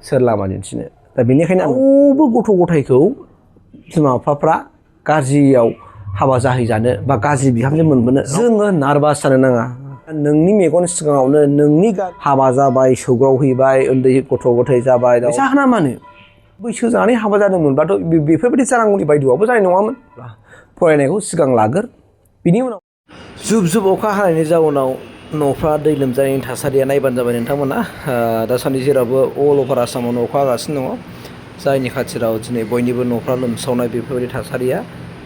सोर लामा दिन्थिनो दा बेनिखायनो रावबो गथ' गथायखौ बिमा बिफाफ्रा गाज्रियाव हाबा जाहैजानो बा गाज्रि बिहामजो मोनबोनो जोङो नार्भास जानो नाङा नोंनि मेगन सिगाङावनो नोंनि हाबा जाबाय सौग्रावहैबाय उन्दै गथ' गथाय जाबाय जाहोना मानो बैसो जानानै हाबा जादोंमोनब्लाथ' बेफोरबायदि जानांगौनि बायद'आबो जानाय नङामोन फरायनायखौ सिगां लाग्रो बिनि उनाव जुब जुब अखा हानायनि जाउनाव न'फ्रा दै लोमजानायनि थासारिया नायबानो जाबाय नोंथांमोना दासान्दि जेरावबो अल अभार आसामावनो अखा हागासिनो दङ जायनि खाथिराव दिनै बयनिबो न'फ्रा लोमसावनाय बेफोरबायदि थासारिया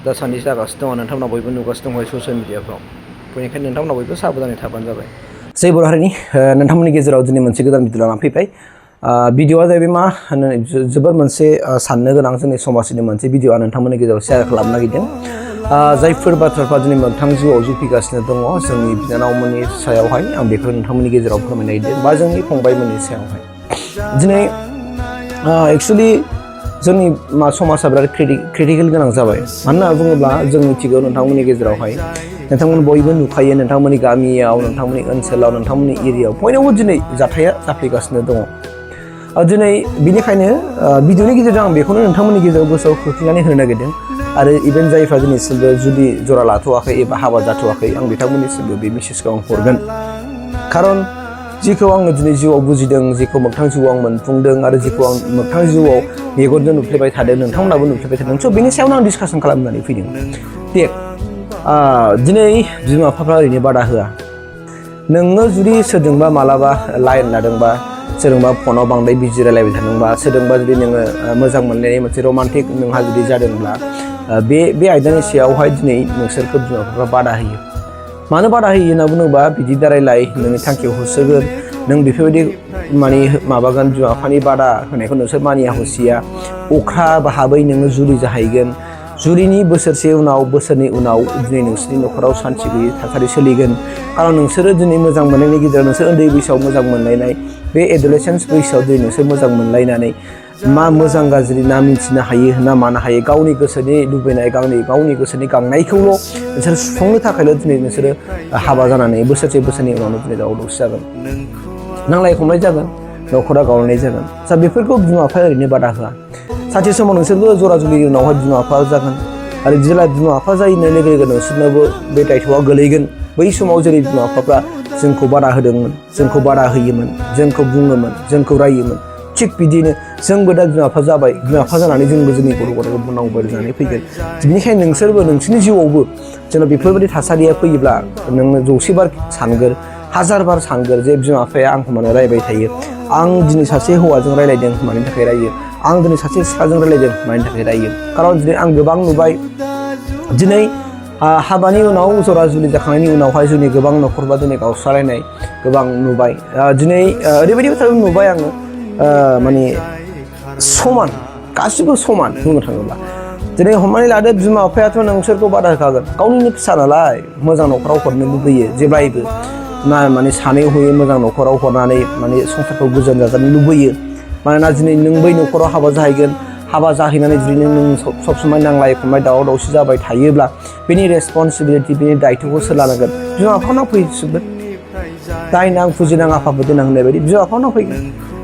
दासान्दि जागासिनो दङ नोंथांमोना बयबो नुगासिनो दङ ससियेल मिडियाफ्राव बेनिखायनो नोंथांमोना बयबो साबधानै थाबानो जाबाय जै बर' हारिनि नोंथांमोननि गेजेराव दिनै मोनसे गोदान भिडिअ लानानै फैबाय भिडिअआ जाहैबाय मा होनो जोबोर मोनसे साननो गोनां जोंनि समाजनि मोनसे भिडिअआ नोंथांमोननि गेजेराव शेयार खालामनो नागिरदों जायफोर बाथ्राफ्रा दिनै मोगथां जिउआव जुफिगासिनो दङ जोंनि बिनानावमोननि सायावहाय आं बेखौ नोंथांमोननि गेजेराव फोरमायनो नागिरदों बा जोंनि फंबायमोननि सायावहाय दिनै एक्सुवेलि जोंनि समाजा बिराद क्रिटिकेल गोनां जाबाय मानो होनना बुङोब्ला जों मिथिगौ नोंथांमोननि गेजेरावहाय नोंथांमोन बयबो नुखायो नोंथांमोननि गामियाव नोंथांमोननि ओनसोलाव नोंथांमोननि एरियायाव बयनावबो दिनै जाथाया जाफ्लेगासिनो दङ दिनै बिनिखायनो भिडिअनि गेजेरजों आं बेखौनो नोंथांमोननि गेजेराव गोसोआव खोख्लैनानै होनो नागिरदों आरो इभेन जायफ्रा दिनैसिमबो जुदि जरा लाथ'वाखै एबा हाबा जाथ'वाखै आं बिथांमोननिसिमबो बे मेसेजखौ आं हरगोन खारन जिखौ आङो दिनै जिउआव बुजिदों जिखौ मोगथां जिउआव आं मोनफुंदों आरो जिखौ आं मोगथां जिउआव मेगनजों नुफ्लेबाय थादों नोंथांमोनाबो नुफ्लेबाय थादों स' बेनि सायावनो आं डिसकासन खालामनानै फैदों दे दिनै बिमा बिफाफ्रा ओरैनो बादा होआ नोङो जुदि सोरजोंबा मालाबा लाइन लादोंबा सोरजोंबा फनाव बांद्राय बिजि रायलायबाय थादोंबा सोरजोंबा जुदि नोङो मोजां मोनलायनाय मोनसे रमान्टिक नोंहा जुदि जादोंब्ला बे आयदानि सायावहाय दिनै नोंसोरखौ बिमा बिफाफ्रा बादा होयो मानो बादा होयो होनना बुङोबा बिदि दारायलाय नोंनि थांखियाव होसोगोन नों बेफोरबायदि माने माबागोन बिमा बिफानि बादा होनायखौ नोंसोर मानिया हसिया अख्रा भाबै नोङो जुलि जाहैगोन जुलिनि बोसोरसे उनाव बोसोरनि उनाव दिनै नोंसोरनि न'खराव सान्थि गैयै थासारि सोलिगोन खारन नोंसोरो दिनै मोजां मोननायनि गेजेराव नोंसोर उन्दै बैसोआव मोजां मोनलायनाय बे एडलेसेन्स बैसोआव दिनै नोंसोर मोजां मोनलायनानै मा मोजां गाज्रि ना मिन्थिनो हायो ना मानो हायो गावनि गोसोनि लुबैनाय गावनि गोसोनि गांनायखौल' नोंसोर सुफुंनो थाखायल' दिनै नोंसोरो हाबा जानानै बोसोरसे बोसोरनि उनावनो दिनै दावराव दावसि जागोन नांलाय खमलाय जागोन न'खरा गावलायनाय जागोन दा बेफोरखौ बिमा बिफाया ओरैनो बादा होआ सानसे समाव नोंसोरबो जरा जुलिनि उनावहाय बिमा बिफा जागोन आरो जेब्ला बिमा बिफा जाहैनाय लोगो लोगो नोंसोरनोबो बे दायथ'आ गोलैगोन बै समाव जेरै बिमा बिफाफ्रा जोंखौ बादा होदोंमोन जोंखौ बादा होयोमोन जोंखौ बुङोमोन जोंखौ रायोमोन थिग बिदिनो जोंबो दा बिमा बिफा जाबाय बिमा बिफा जानानै जोंबो जोंनि गथ' गथायखौ बुंनांगौ जानानै फैगोन बेनिखायनो नोंसोरबो नोंसोरनि जिउआवबो जेन' बेफोरबायदि थासारिया फैयोब्ला नोङो 100 बार सानगोर 1000 बार सानगोर जे बिमा बिफाया आंखौ मानो रायबाय थायो आं दिनै सासे हौवाजों रायलायदों मानि थाखाय रायो आं दिनै सासे सिख्लाजों रायलायदों मानि थाखाय रायो खारन दिनै आं गोबां नुबाय दिनै हाबानि उनाव जरा जुलि जाखांनायनि उनावहाय जोंनि गोबां न'खरबा दिनै गावस्रालायनाय गोबां नुबाय दिनै ओरैबायदि बाथ्रा नुबाय आङो माने समान गासिबो समान बुंनो थाङोब्ला दिनै हमनानै लादो बिमा बिफायाथ' नोंसोरखौ बादा होखागोन गावनिनो फिसा नालाय मोजां न'खराव हरनो लुबैयो जेब्लायबो माने सानै हयै मोजां न'खराव हरनानै माने संसारखौ गोजोन जाजानो लुबैयो मानोना दिनै नों बै न'खराव हाबा जाहैगोन हाबा जाहैनानै जुदि नों सब समाय नांलाय खमलाय दावराव दावसि जाबाय थायोब्ला बेनि रेसपन्सिबिलिटि बेनि दायथ'खौ सोर लानांगोन बिमा बिफानाव फैजोबगोन दायनां फुजिनां आफाबो देनां होननाय बायदि बिमा बिफानाव फैगोन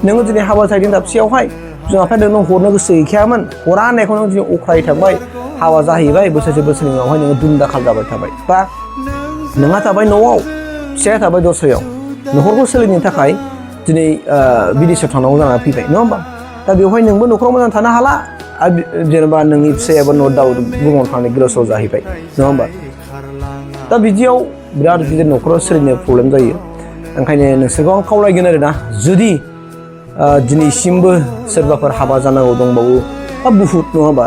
नोङो दिनै हाबा जाहैदों दाबसेयावहाय बिमा बिफाया नोंनो हरनो गोसो गैखायामोन हरा होननायखौ नों दिनै अख्रायै थांबाय हाबा जाहैबाय बोसोरसे बोसोरनि उनावहाय नोङो दुम दाखाल जाबाय थाबाय बा नोंहा थाबाय न'आव फिसाया थाबाय दस्रायाव न'खरखौ सोलिनो थाखाय दिनै बिदेशआव थांनांगौ जानानै फैबाय नङा होमबा दा बेवहाय नोंबो न'खराव मोजां थानो हाला आरो जेनेबा नोंनि फिसायाबो न' दाउ गुबुनाव थांनानै गोदाव सोराव जाहैबाय नङा होमबा दा बिदियाव बिराद गिदिर न'खराव सोलिनो प्रब्लेम जायो ओंखायनो नोंसोरखौ आं खावलायगोन आरोना जुदि दिनैसिमबो सोरबाफोर हाबा जानांगौ दंबावो बा बुहुत नङा होमबा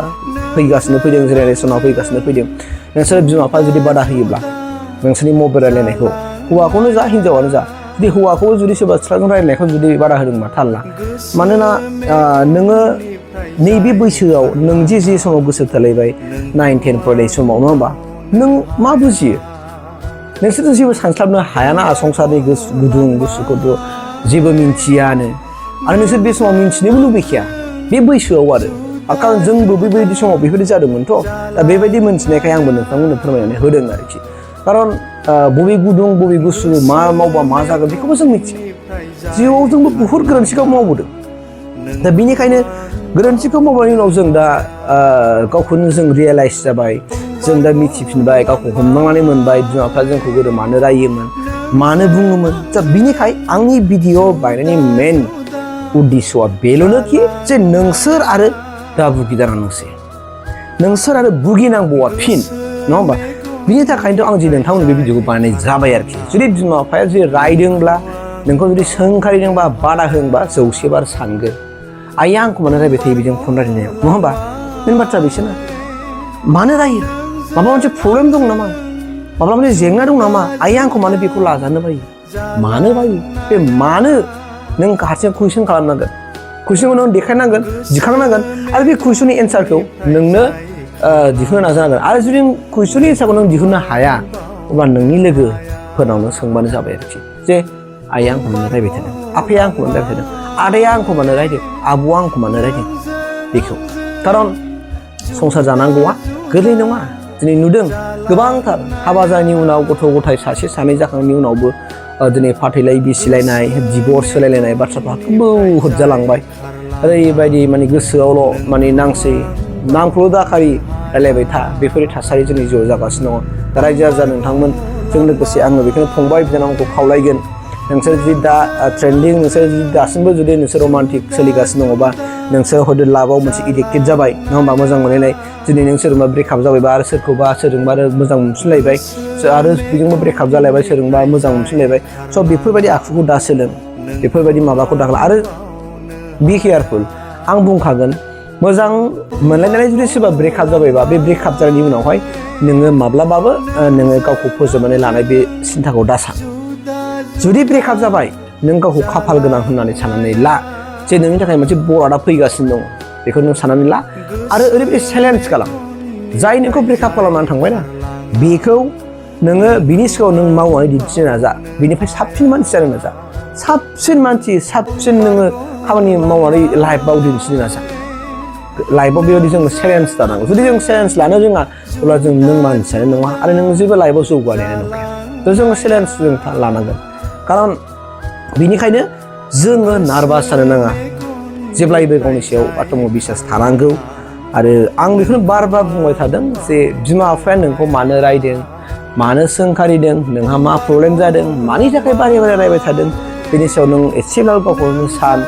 फैगासिनो फैदों जेनेरेसनाव फैगासिनो फैदों नोंसोर बिमा बिफा जुदि बादा होयोब्ला नोंसोरनि मबाइल रायलायनायखौ हौवाखौनो जा हिन्जावानो जा जुदि हौवाखौ जुदि सोरबा सिख्लाजों रायलायनायखौ जुदि बादा होदोंबा थाल ला मानोना नोङो नैबे बैसोआव नों जे समाव गोसो थोलायबाय 9, 10 फरायनाय समाव नङा होमबा नों मा बुजियो नोंसोरथ' जेबो सानस्लाबनो हायाना संसारनि गुदुं गुसुखौथ' जेबो मिन्थियानो आरो नोंसोर बे समाव मिन्थिनोबो लुबैखाया बे बैसोआव आरो खारन जोंबो बेबायदि समाव बेबायदि जादोंमोनथ' दा बेबायदि मोनथिनायखाय आंबो नोंथांमोननो फोरमायनानै होदों आरोखि खारन बबे गुदुं बबे गुसु मा मावबा मा जागोन बेखौबो जों मिथिया जिउआव जोंबो बुहुत गोरोन्थिखौ मावबोदों दा बिनिखायनो गोरोन्थिखौ मावनायनि उनाव जों दा गावखौनो जों रियेलाइज जाबाय, जों दा मिथिफिनबाय, गावखौ हमदांनानै मोनबाय बिमा बिफाया जोंखौ गोदो मानो रायोमोन, मानो बुङोमोन। दा बिनिखाय आंनि भिडिअ बानायनायनि मेन उद्देश्यआ बेल'नोखि जे नोंसोर आरो दा भुगिनांनोसै, नोंसोर आरो भुगिनांगौआ फिन, नङा होमबा? बिनि थाखायनोथ' आं जे नोंथांमोन बे भिडिअखौ बानायनाय जाबाय आरोखि। जुदि बिमा बिफाया जुदि रायदोंब्ला, नोंखौ जुदि सोंखारिदोंबा, बादा होदोंबा 100 बार सानगोन, आइया आंखौ मानो रायबाय थायो बेजों फन रायलायनायाव, नङा होमबा? मेन बाथ्रा बिसोरना मानो रायो, माबा मोनसे प्रब्लेम दं नामा, माबा मोनसे जेंना दं नामा, आइया आंखौ मानो बेखौ लाजानो बायो, मानो बायो, बे मानो नों हारसिं कुइसन खालामनांगोन, कुइसनखौ नों देखायनांगोन, दिखांनांगोन, आरो बे कुइसननि एन्सारखौ नोंनो दिहुननो नाजानांगोन। आरो जुदि कुइसननि एन्सारखौ नों दिहुननो हाया, अब्ला नोंनि लोगोफोरनावनो सोंबानो जाबाय आरोखि, जे आइया आंखौ मानो रायबाय थादों, आफाया आंखौ मानो रायबाय थादों, आदाया आंखौ मानो रायदों, आब'आ आंखौ मानो रायदों, बेखौ। खारन संसार जानांगौआ गोरलै नङा। दिनै नुदों गोबांथार हाबा जानायनि उनाव गथ' गथाय सासे सानै जाखांनायनि उनावबो दिनै फाथैलाय बिसिलायनाय, दिभर्स होलायलायनाय बाथ्राफ्रा बहुद जालांबाय। ओरैबायदि माने गोसोआवल' माने नांसै, नामखौल' दाखारि रायलायबाय था, बेफोरनि थासारि जोंनि जिउआव जागासिनो दङ। दा रायजो राजा नोंथांमोनजों लोगोसे आङो बेखौनो फंबाय बिनानावखौ खावलायगोन, नोंसोर जुदि दा ट्रेन्डिं, नोंसोर जुदि दासिमबो जुदि नोंसोर रमान्टिक सोलिगासिनो दङबा, नोंसोर हयতো लाभआव मोनसे एडिक्टेड जाबाय, नङा होमबा? मोजां मोनलायनाय, दिनै नों सोरजोंबा ब्रेकआप जाबायबा आरो सोरजोंबा आरो मोजां मोनफिनलायबाय, आरो बेजोंबो ब्रेकआप जालायबाय, सोरजोंबा मोजां मोनफिनलायबाय। स' बेफोरबायदि आखुखौ दा सोलों, बेफोरबायदि माबाखौ दाखाला। आरो बि केयारफुल, आं बुंखागोन, मोजां मोनलायनानै जुदि सोरबा ब्रेकआप जाबायबा, बे ब्रेकआप जानायनि उनावहाय नोङो माब्लाबाबो नोङो गावखौ फोजोबनानै लानाय बे सिन्थाखौ दा सान। जुदि ब्रेकआप जाबाय, नों गावखौ खाफाल गोनां होननानै साननानै ला, जे नोंनि थाखाय मोनसे बरादा फैगासिनो दङ, बेखौ नों साननानै ला। आरो ओरैबायदि चेलेन्ज खालाम, जाय नोंखौ ब्रेकआप खालामनानै थांबायना, बेखौ नोङो बिनि सिगाङाव नों मावनानै दिन्थिनो नाजा, बिनिफ्राय साबसिन मानसि जानो नाजा, साबसिन मानसि, साबसिन नोङो खामानि मावनानै लाइफआव दिन्थिनो नाजा। लाइफआव बेबायदि जोङो चेलेन्ज लानांगौ। जुदि जों चेलेन्ज लानो रोङा, अब्ला जों नों मानसियानो नङा, आरो नों जेबो लाइफआव जौगानायानो नंखाया। थ' जोङो चेलेन्ज जों लानांगोन। खारन बिनिखायनो जोङो नार्भास जानो नाङा, जेब्लायबो गावनि सायाव आत्मबिसास थानांगौ। आरो आं बेखौनो बार बार बुंबाय थादों जे बिमा बिफाया नोंखौ मानो रायदों, मानो सोंखारिदों, नोंहा मा प्रब्लेम जादों, मानि थाखाय बारे बारे रायबाय थादों, बेनि सायाव नों एसेब्लाबो गावखौनो सान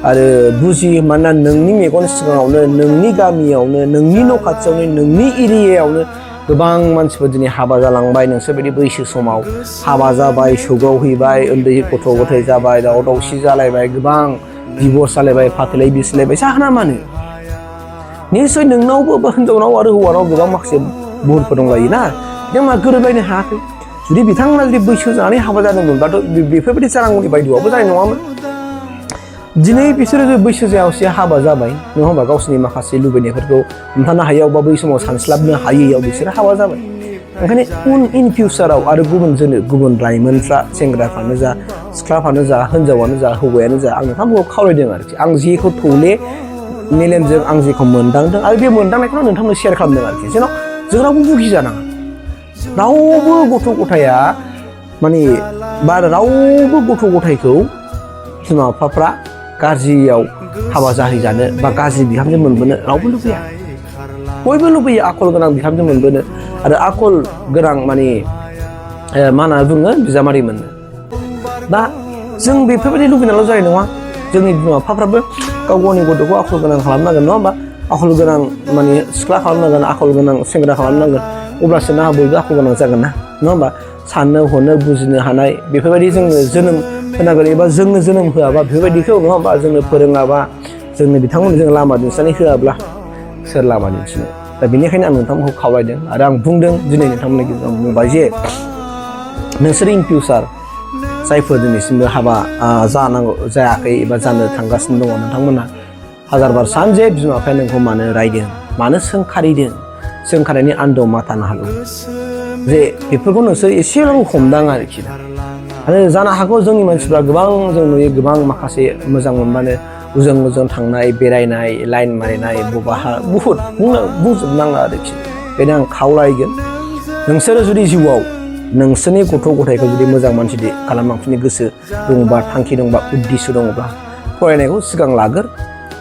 आरो बुजि। मानोना नोंनि मेगन सिगाङावनो, नोंनि गामियावनो, नोंनि न' खाथियावनो, नोंनि एरियायावनो गोबां मानसिफोर दिनै हाबा जालांबाय। नोंसोर बायदि बैसो समाव हाबा जाबाय, सौग्रावहैबाय, उन्दै गथ' गथाय जाबाय, दावराव दावसि जालायबाय, गोबां दिभर्स जालायबाय, फाथैलाय बिसिलायबाय। जाहोना मानो? निसय नोंनावबो बा हिनजावनाव आरो हौवानाव गोबां माखासे बुहुरफोर दंलायोना, बिथांमोना गोरोबलायनो हायाखै। जुदि बिथांमोना जुदि बैसो जानानै हाबा जादोंमोनबाथ' बेफोरबायदि जानांगौनि बायद'आबो जानाय नङामोन। दिनै बिसोरो बैसो जायावसे हाबा जाबाय, नङा होमबा? गावसोरनि माखासे लुबैनायफोरखौ हमथानो हायैयाव बा बै समाव सानस्लाबनो हायैयाव बिसोरो हाबा जाबाय। ओंखायनो इन फिउचाराव आरो गुबुन लाइमोनफ्रा, सेंग्राफ्रानो जा, सिख्लाफ्रानो जा, हिनजावानो जा, हौवायानो जा, आं नोंथांमोनखौ खावलायदों आरोखि। आं जेखौ थौले मेलेमजों आं जेखौ मोनदांदों, आरो बे मोनदांनायखौनो नोंथांमोननो शेयार खालामदों आरोखि। जेन' जों रावबो बुगिजानाङा, रावबो गथ' गथाया माने बा रावबो गथ' गथायखौ बिमा बिफाफ्रा गाज्रियाव हाबा जाहैजानो बा गाज्रि बिहामजो मोनबोनो रावबो लुबैया। बयबो लुबैयो आखल गोनां बिहामजो मोनबोनो, आरो आखल गोनां माने मा होनना बुङो, बिजामादै मोननो। दा जों बेफोरबायदि लुबैनायल' जानाय नङा, जोंनि बिमा बिफाफ्राबो गाव गावनि गथ'खौ आखल गोनां खालामनांगोन, नङा होमबा? आखल गोनां माने सिख्ला खालामनांगोन, आखल गोनां सेंग्रा खालामनांगोन, अब्लासो ना बयबो आखल गोनां जागोन ना, नङा होमबा? साननो हनो बुजिनो हानाय बेफोरबायदि जोङो जोनोम होनांगोन। एबा जोंनो जोनोम होआबा बेफोरबायदिखौ, नङा होमबा? जोंनो फोरोङाबा, जोंनो बिथांमोननो जों लामा दिन्थिनानै होआब्ला सोर लामा दिन्थिनो? दा बेनिखायनो आं नोंथांमोनखौ खावलायदों, आरो आं बुंदों, दिनै नोंथांमोननि गेजेराव बुंबाय जे नोंसोर इन फिउचार जायफोर दिनैसिमबो हाबा जायाखै एबा जानो थांगासिनो दङ, नोंथांमोना हाजारबार सान जे बिमा बिफाया नोंखौ मानो रायदों, मानो सोंखारिदों, सोंखारिनि आन्दोआव मा थानो हागौ, जे बेफोरखौ नोंसोर एसेब्लाबो हमदां आरोखि। आरो जानो हागौ जोंनि मानसिफ्रा गोबां, जों नुयो गोबां माखासे मोजां मोनबानो उजों थांनाय, बेरायनाय, लाइन मारिनाय, बबाहा बुहुद बुंजोबनाङा आरोखि। बेनो आं खावलायगोन, नोंसोरो जुदि जिउआव नोंसोरनि गथ' गथायखौ जुदि मोजां मानसि खालामलांफिननो गोसो दङबा, थांखि दङबा, उद्दिस दङब्ला फरायनायखौ सिगां लागोर।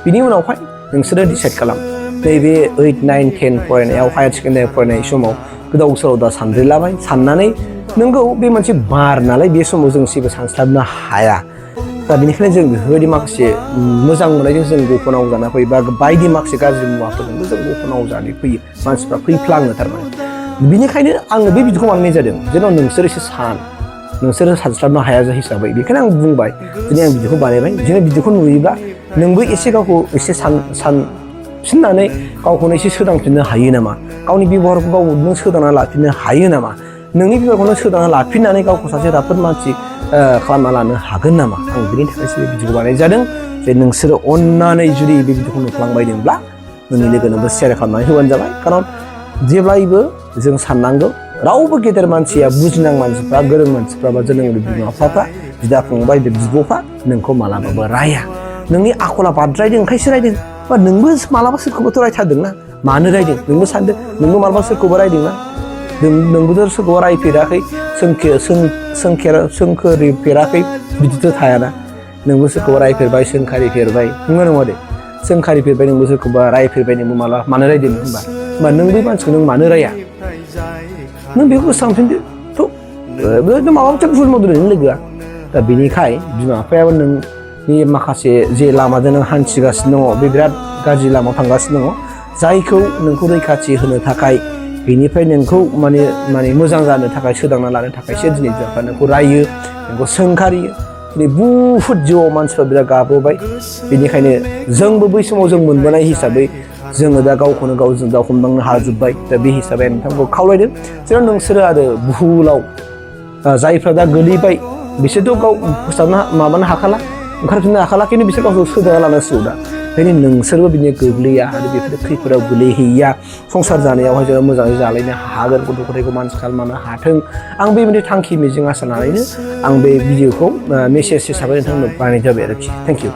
बिनि उनावहाय नोंसोरो डिसाइड खालाम नैबे 8, 9, 10 फरायनायाव हायार सेकेन्डारि फरायनाय समाव गोदाव सोराव दा सानब्रेलाबाय साननानै नोंगौ बे मोनसे बार नालाय बे समाव जों जेबो सानस्लाबनो हाया दा बेनिखायनो जों बेफोरबायदि माखासे मोजां मोननायजों जों गफनाव जाना फैयो बा बायदि माखासे गाज्रि मुवाफोरजोंबो जों गफनाव जानानै फैयो मानसिफ्रा फैफ्लाङो थारमाने बिनिखायनो आङो बे भिडिअखौ बानायनाय जादों जेन' नोंसोर एसे नोंसोरो सानस्लाबनो हाया हिसाबै बेखायनो आं बुंबाय दिनै आं भिडिअखौ बानायबाय दिनै भिडिअखौ नुयोब्ला नोंबो एसे गावखौ एसे सानफिननानै गावखौनो एसे सोदांफिननो हायो नामा गावनि बेबहारखौ गाव नों सोदांना लाफिननो हायो नामा नोंनि बेबहारखौनो सोदांना लाफिननानै गावखौ सासे राफोद मानसि खालामना लानो हागोन नामा आं बिनि थाखायसो बे भिडिअखौ बानायनाय जादों जे नोंसोरो अननानै जुदि बे भिडिअखौ नुफ्लांबायदोंब्ला नोंनि लोगोनोबो शेयार खालामनानै होबानो जाबाय खारन जेब्लायबो जों साननांगौ रावबो गेदेर मानसिया बुजिनां मानसिफ्रा गोरों मानसिफ्रा बा जोनोमगिरि बिमा बिफाफ्रा बिदा फंबाय बिब'फ्रा नोंखौ मालाबाबो राया नोंनि आखला बाद्रायदों ओंखायसो रायदों बा नोंबो मालाबा सोरखौबोथ' रायथारदोंना मानो रायदों नोंबो सानदों नोंबो मालाबा सोरखौबा रायदोंना नोंबोथ' सोरखौबा रायफेराखै सोंखोरिफेराखै बिदिथ' थायाना नोंबो सोरखौबा रायफेरबाय सोंखारिफेरबाय नंगौ नङा दे सोंखारिफेरबाय नोंबो सोरखौबा रायफेरबाय नोंबो मानो रायदों होनबा नों बै मानसिखौ नों मानो राया नों बेखौ गोसोखांफिनदो थ' माबा मोनसे भुल मावदों नोंनि लोगोआ दा बेनिखाय बिमा बिफायाबो नोंनि माखासे जे लामाजों नों हान्थिगासिनो दङ बे बिराद गाज्रि लामायाव थांगासिनो दङ जायखौ नोंखौ रैखाथि होनो थाखाय बेनिफ्राय नोंखौ माने मोजां जानो थाखाय सोदांना लानो थाखायसो दिनै बिमा बिफाया नोंखौ रायो नोंखौ सोंखारियो दिनै बुहुद जिउआव मानसिफ्रा बिराद गाब्रबाय बेनिखायनो जोंबो बै समाव जों मोनबोनाय हिसाबै जोङो दा गावखौनो गाव हमदांनो हाजोब्बाय दा बे हिसाबै आं नोंथांखौ खावलायदों जेराव नोंसोरो आरो भुलाव जायफ्रा दा गोलैबाय बिसोरथ' गाव फोसाबनो माबानो हाखाला ओंखारफिननो हाखाला खिन्थु बिसोर गावखौ सोदांना लानांसिगौ दा बेखायनो नोंसोरबो बिदिनो गोग्लैया आरो बेफोर खैफोदाव गोलैहैया संसार जानायावहाय जोङो मोजाङै जालायनो हागोन गथ' गथायखौ मानसि खालामनो हाथों आं बेबायदि थांखि मिजिं आसा लानानैनो आं बे भिडिअखौ मेसेज हिसाबै नोंथांनो बानायनाय जाबाय आरोखि थेंक इउ